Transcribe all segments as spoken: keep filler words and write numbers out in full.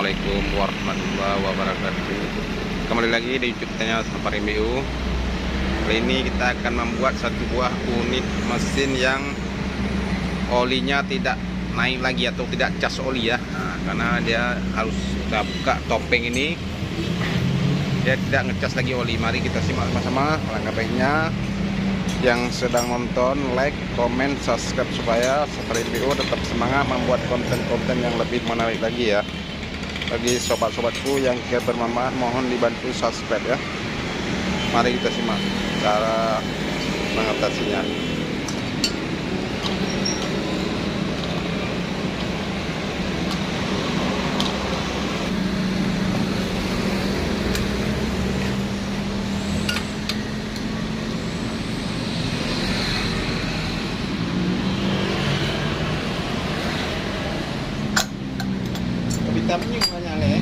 Assalamualaikum warahmatullahi wabarakatuh. Kembali lagi di YouTube channel Sampar M B U. Kali ini kita akan membuat satu buah unit mesin yang olinya tidak naik lagi atau tidak cas oli ya. Nah, karena dia harus kita buka topeng ini. Dia tidak ngecas lagi oli. Mari kita simak sama-sama. Alangkah baiknya yang sedang nonton, like, komen, subscribe supaya Sampar M B U tetap semangat membuat konten-konten yang lebih menarik lagi ya. Bagi sobat-sobatku yang kira bermanfaat, mohon dibantu subscribe ya. Mari kita simak cara mengatasinya. Vitamin banyak leh.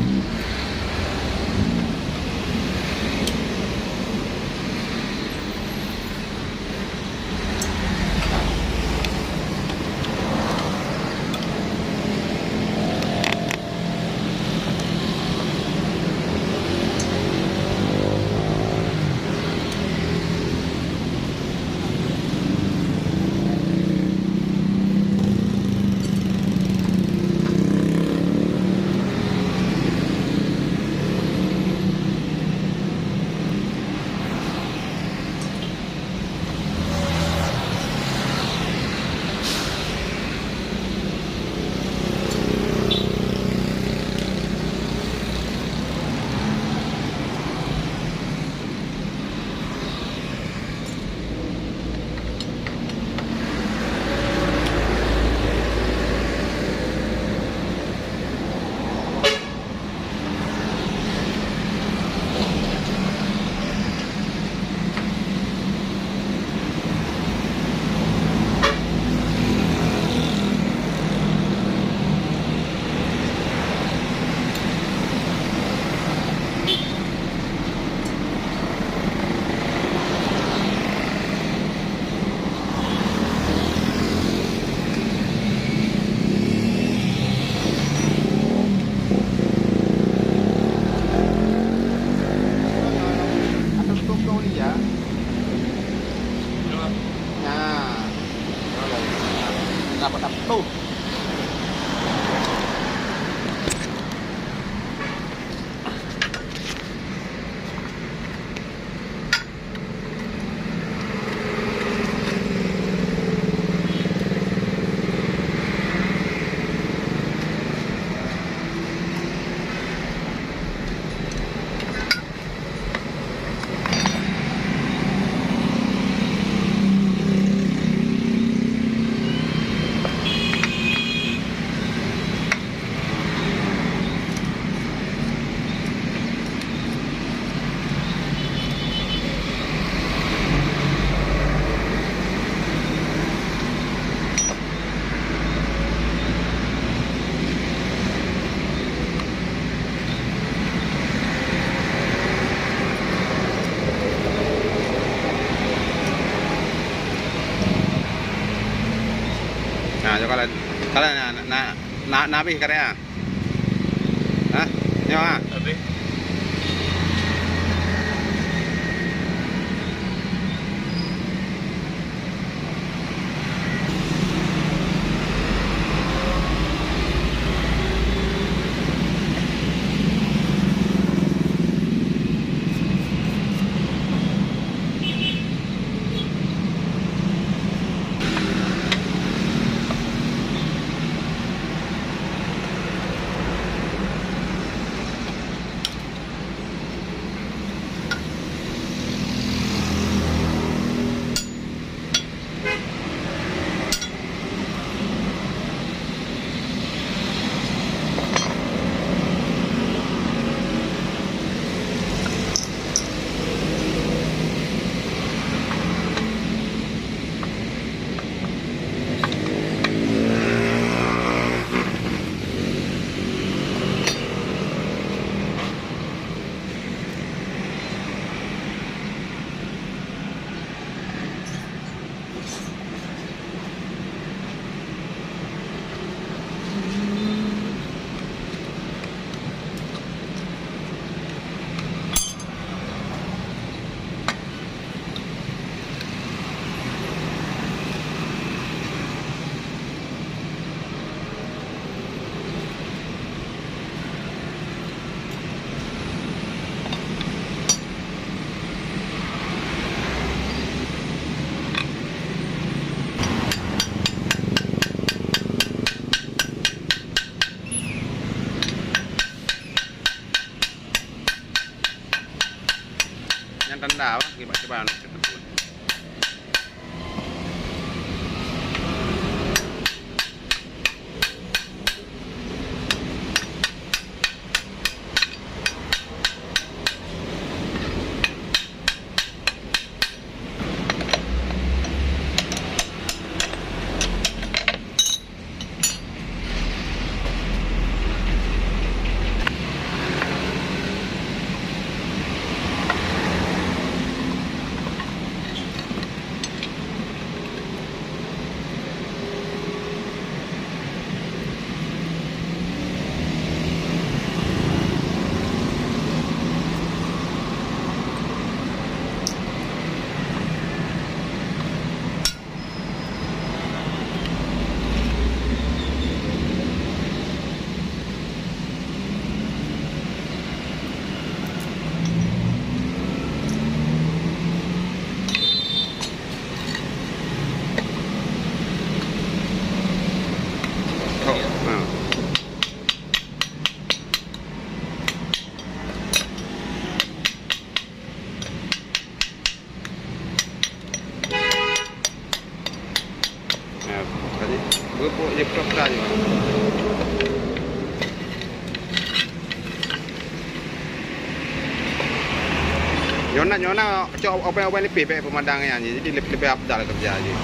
Nah. Dapat, dapat. Tuh. Nah, coba kalau, kalau nak, nak, nak, nak habis katanya. Hah? Nyoe, ha? Habis. Ah, kiban, kiban. Nah, tadi beupok je peutra-peutra je. Nyoe na, nyoe na cok ubé-ubé nipéh bèk peumandang nyan, jadi leubeh, leubeh afdal keureuja jih.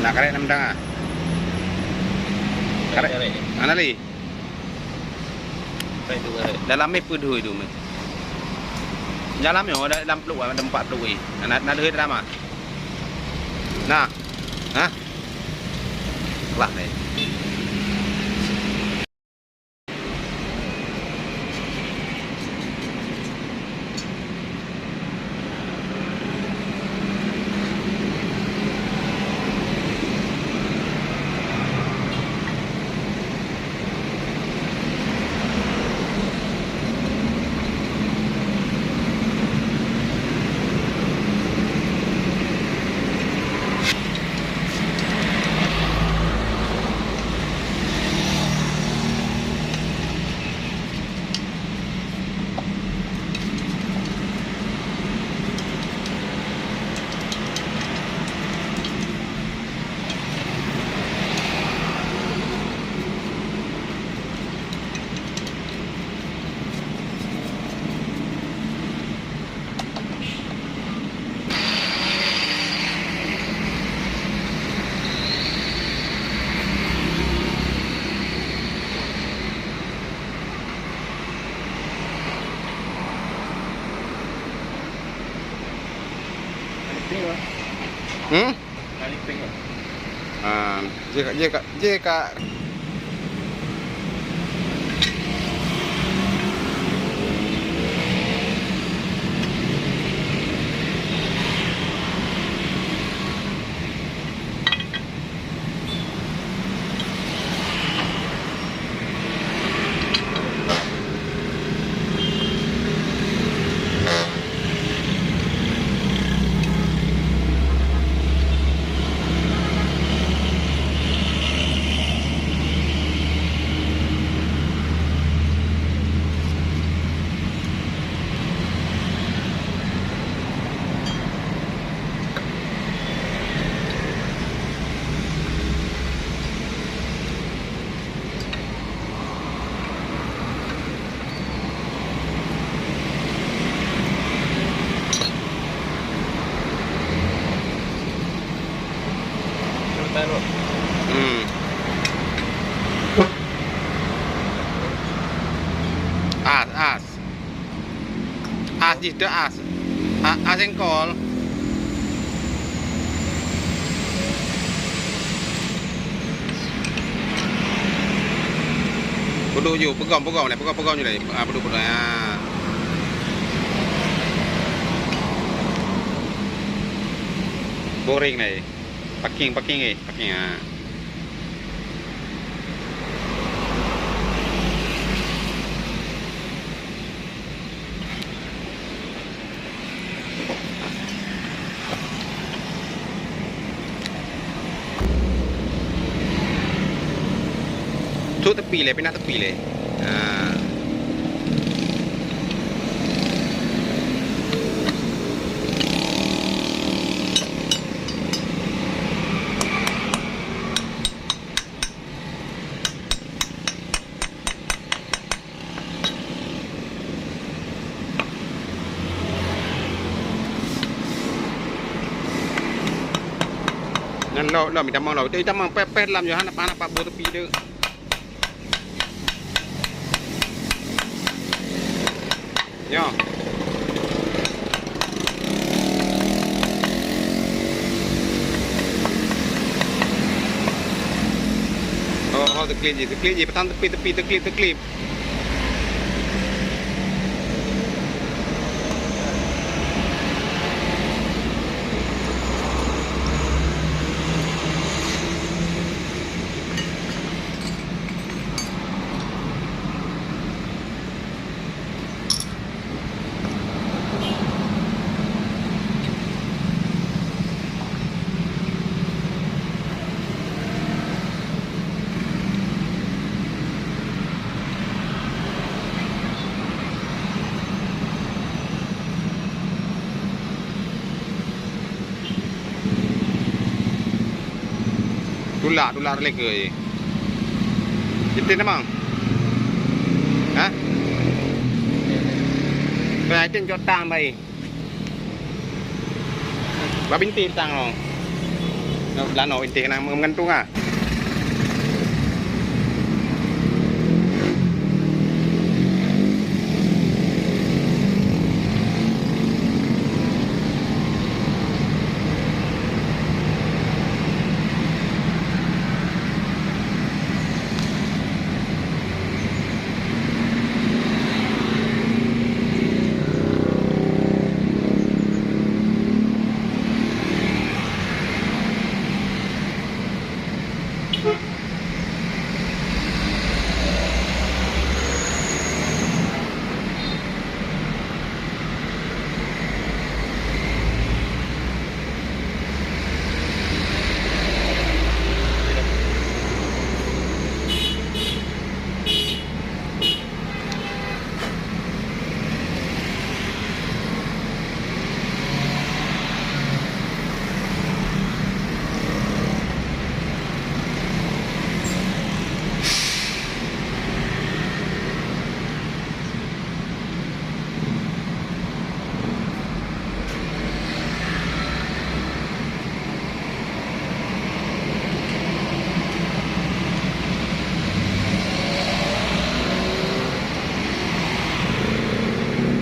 Na karek nam dang ah. Karek. Karek. Ana lé. Karek tu karek. Dalam meh peudeuh tu meh. Dalam nyoe dalam pluek, dalam empat pluek. Na, na deuh dalam ah. Nah. Hah? Lah ni. Hmm? Ah, jih ka, jih ka, jih ka. Hmm. As, as. As jih teu as. A-, as engkol. Peuduek ju, peugom, peugom lé, peugom, peugom ju lé. Ah, peuduek, peuduek. Ah. Boring lé. Parking, parking, eh, parking, ah. Sôk tepi lé, pinah tepi lé. Ha. Nyan lom, lom, itamong lom. Itamong pèh-pèh lam, Yohan, apa-apa buet tepi tu. Nyoe. Oh, oh, teuklip jih, teuklip jih, patang tepi, tepi, teuklip, teuklip. Tulak, tulak lé keue. Itin namang. Ha? Itin cok tang bai. Babinti tang nyoe. Nyoe beulanoe inti keunan meugantung ah.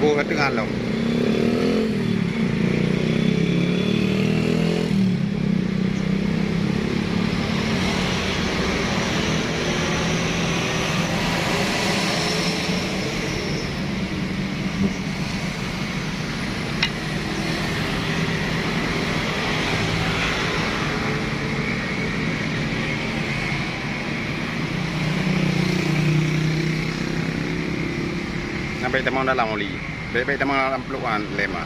Boh teungoh lom. Nah, bèk tamong dalam oli. Bèk, bèk tamong dalam pelukan lé ma.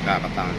Dah patang.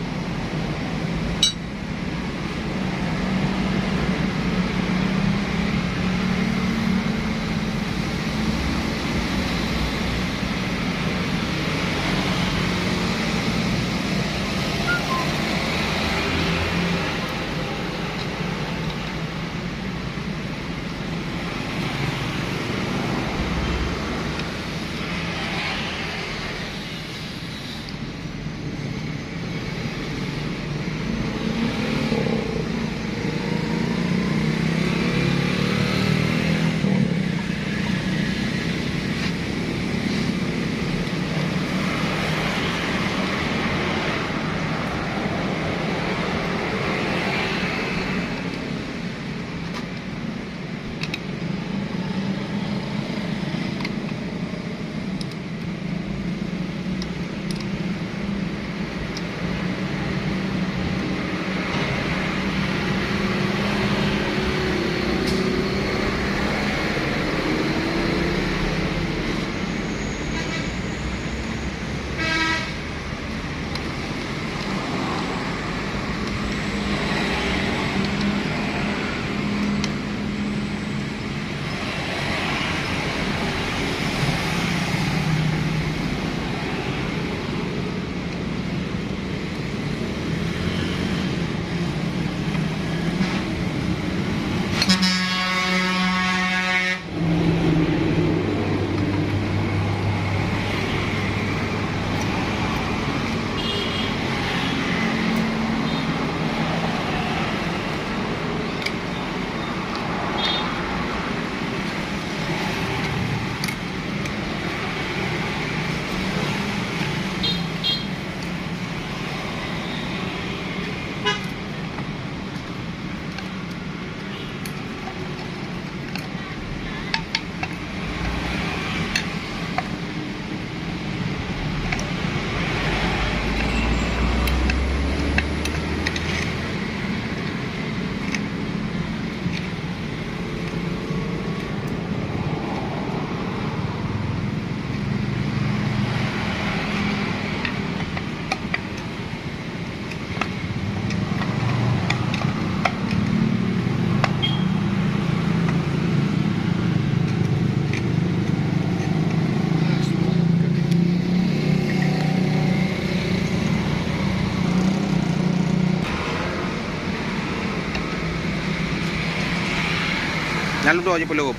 Nyan ludoe jipeulob.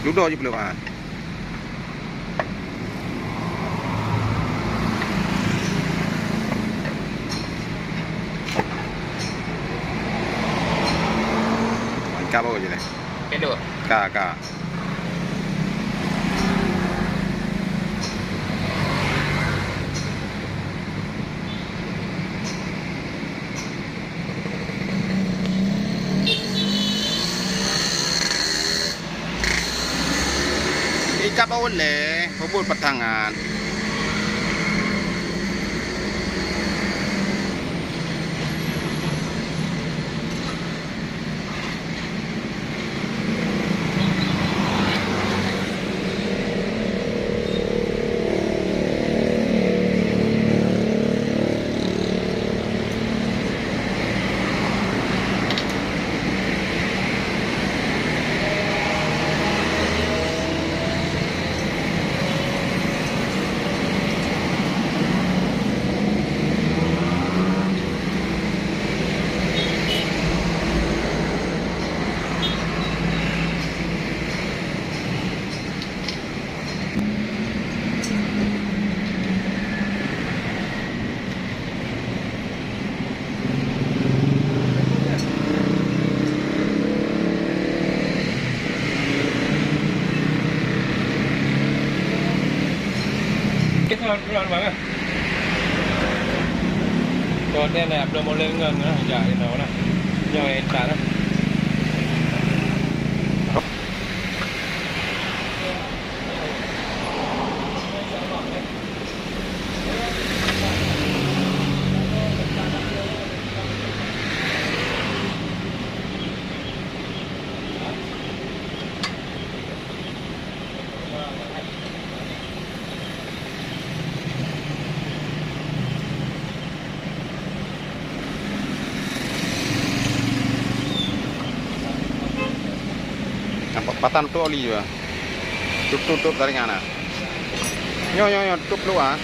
Ludoe jipeulob, ha. Ka bawa je deh. Ka, ka. Ikab awai lé, peubuet patangan. Kita orang, orang mana? Kau ni nak belum boleh ngon lah, jak kita mana? Yang entar lah. Nampak patah tu oli juga. Tutup-tutup taringan ah. Nyoe, nyoe, nyoe, tutup dulu ah.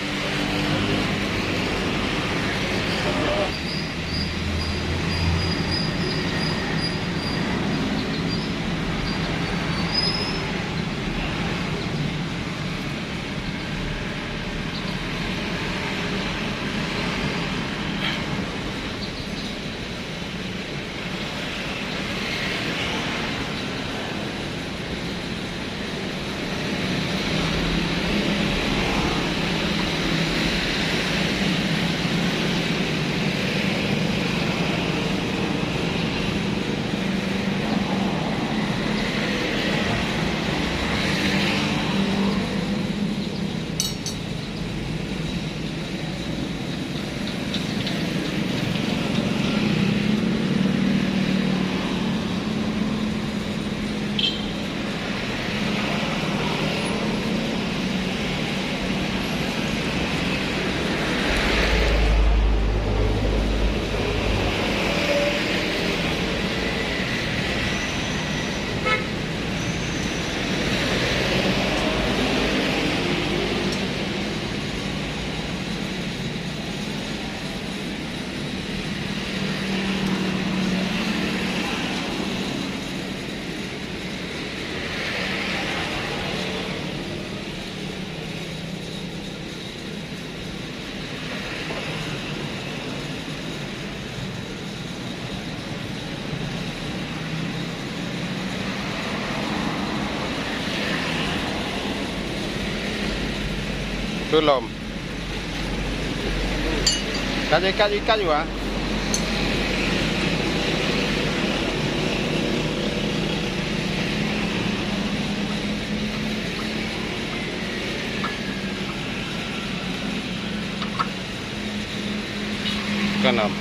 Tulom. Kaju, kaju, kaju ah. Keenam.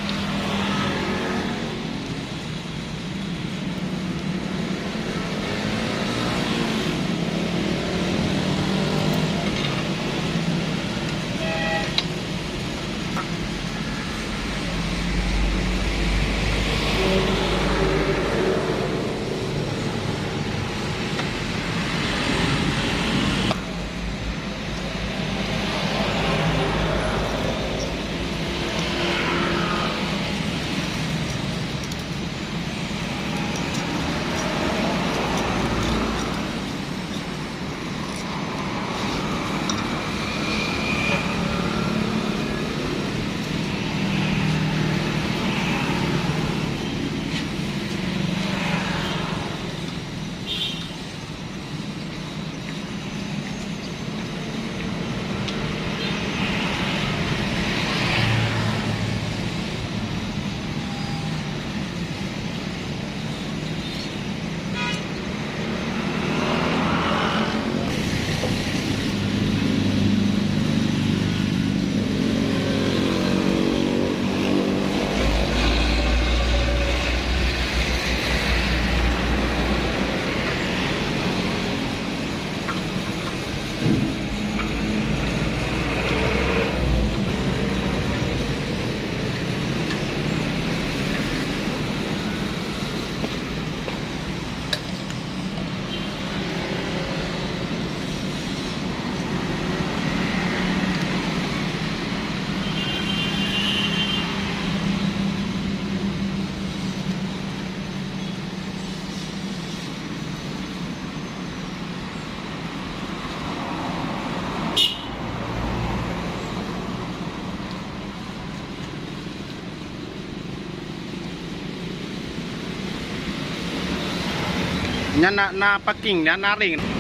Nyan na, na parking, nyan na ring.